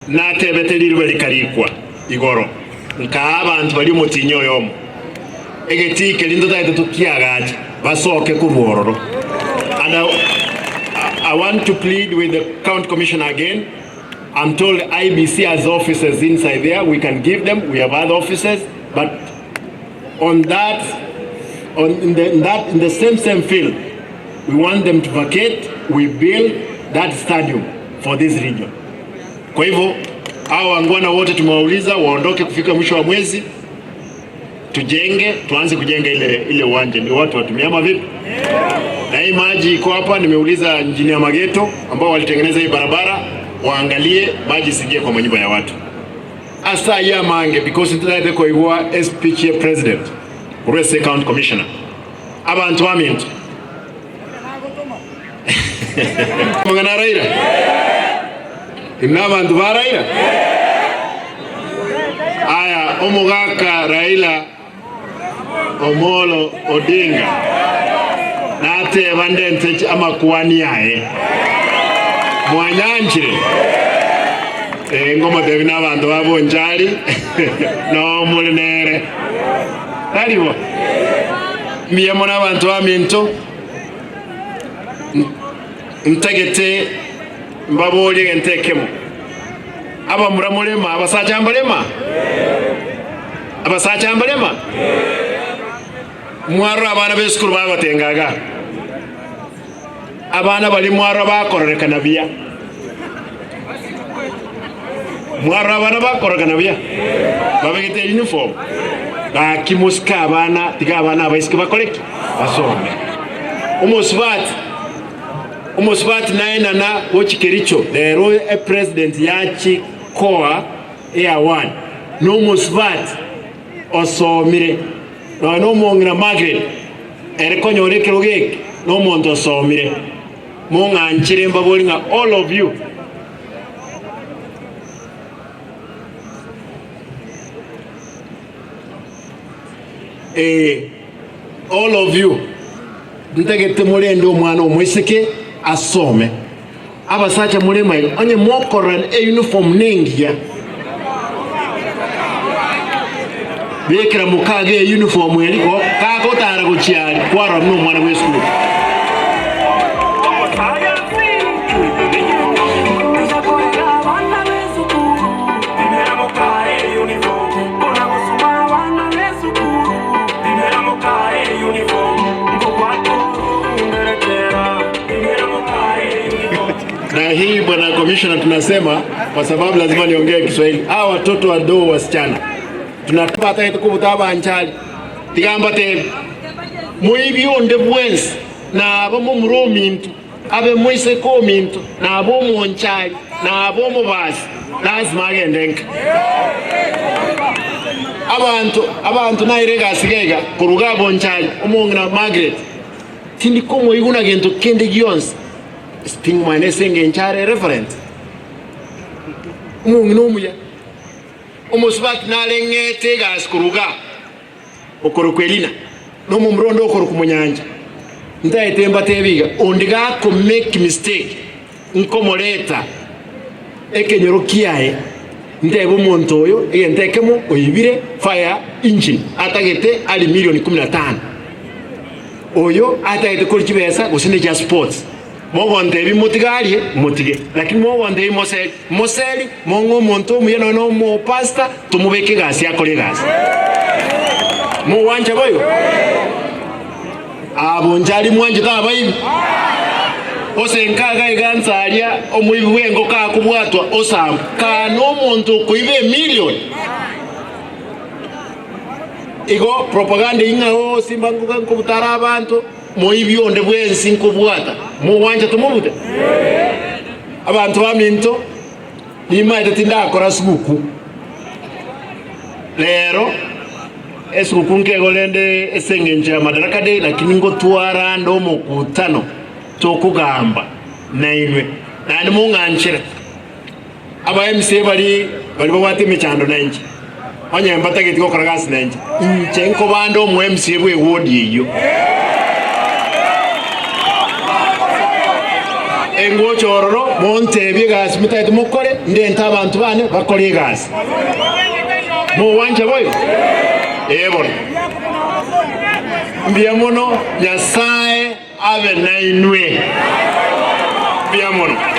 Natebete riruba rikarikwa igoro, nkaa abanto baria omotienyi oyomo, egetii keria ntotagete tokiagache, basoke korwa ororo. And I, I want to plead with the county commissioner again, I'm told IEBC has offices inside there, we can give them, we have other offices, but on that, on in the, in that, in the same same field, we want them to vacate, we build that stadium for this region. Kwa hivyo hao wangwana wote tumewauliza waondoke kufika mwisho wa mwezi, tujenge, tuanze kujenga ile ile uwanja ndio watu watumie, ama vipi? Na hii maji iko hapa, nimeuliza engineer Mageto ambao walitengeneza hii barabara waangalie maji isiingie kwa manyumba ya watu asa ya mange because ntotagete koigwa speech ya president korwa ase county commissioner abantu baminto Amang'ana a Raila? Inwe abanto ba Raila? Aya, omogaka Raila Omolo Odinga nateba ndente amakwani aye. Mwanyanchire? Eh, ngomotebi na abanto ba Bonchari noo more nere. Tari bo? Mbuya mono abanto baminto. Ntagete mbaborie egento ekemo, Abamura morema, abasacha mbarema? Abasacha mbarema? Mwarora abana b'esukuru bagotenga iga? Abana baria mwarora bakororekana buya? Mwarora abana bakororekana buya? Babegete uniform? Gaki mosike abana, tiga abana abaiseke bakore ki? Basome. Omosubati, omosubati naenana gochia Kericho, rero epresident yachi koa eaward, nomosubati osomire, nonya nomong'ina Margaret, ere konyora ekerogo eke, nomonto osomire. Mong'anchire mbabori ng'a all of you. Ee, all of you, ntagete morende omwana omoiseke asome. Abasacha more maiga, onye mokorora euniform nengiya, bekera mokaga euniform eri go kagotara gochia aria kwarora buna omwana bwe esukuru. Na hii bwana commissioner, tunasema kwa sababu lazima niongee Kiswahili. Hawa watoto wadogo wasichana tunataka kubuta abanchari tiga mbatebi moibi onde bwensi naba momura ominto Abe moiseke ominto, na abe omonchari, na abe omobasi, lasima agende nka. Abanto, abanto naire egasi iga iga, korwa iga bonchari, omong'ina Margaret, tindi komoigwa na gento kende gionsi, ting'omanya nese engencho are reverend, omong'ina omuya, omosubati nareng'ete egasi korwa igaa. Okorokwa Elina, na omomura onde okorokwa Monyancha. Ntaete mbatebi iga, onde gako make mistake nkomoreta ekenyoro kiaye, ntebe omonto oyo egento ekemo oibire fire engine atagete ari milioni kumi na tano, oyo atagete koria chibesa gose ne chia sports. Mogontebia motige arie, motige, lakini mogontebia moseri, moseri, mong'e omonto omuya nonya na omopastor, tomobeke egasi akore egasi. Mogwancha boigo? Abwo nchari mwanchete abaibi? Gose nkaga iga nsa aria omoibi bw'engoko akobwatwa osambwa, kaa nomonto okoiba emilion? Igo propaganda eyio ng'a oo simba nkobutara abanto. Moibi onde bwensi nkobwata, mogwancha tomobute? Abanto baminto, nimaete tindakora suguku rero, esuguku nkego rende ase engencho ya Madaraka Day, lakini ngotwara ande omokutano tokogamba nainwe, naende mong'anchere. Aba MCA baria baria babwate emechando nainche, onye mbatageti gokora gasi nainche, inche nkobande omo MCA bwe eward eyio. Engocha ororo montebie egasi motagete mokore, ndente abanto bane bakore egasi. Mogwancha boigo? Ee bono. Mbuya mono, Nyasae abe nainwe. Mbuya mono.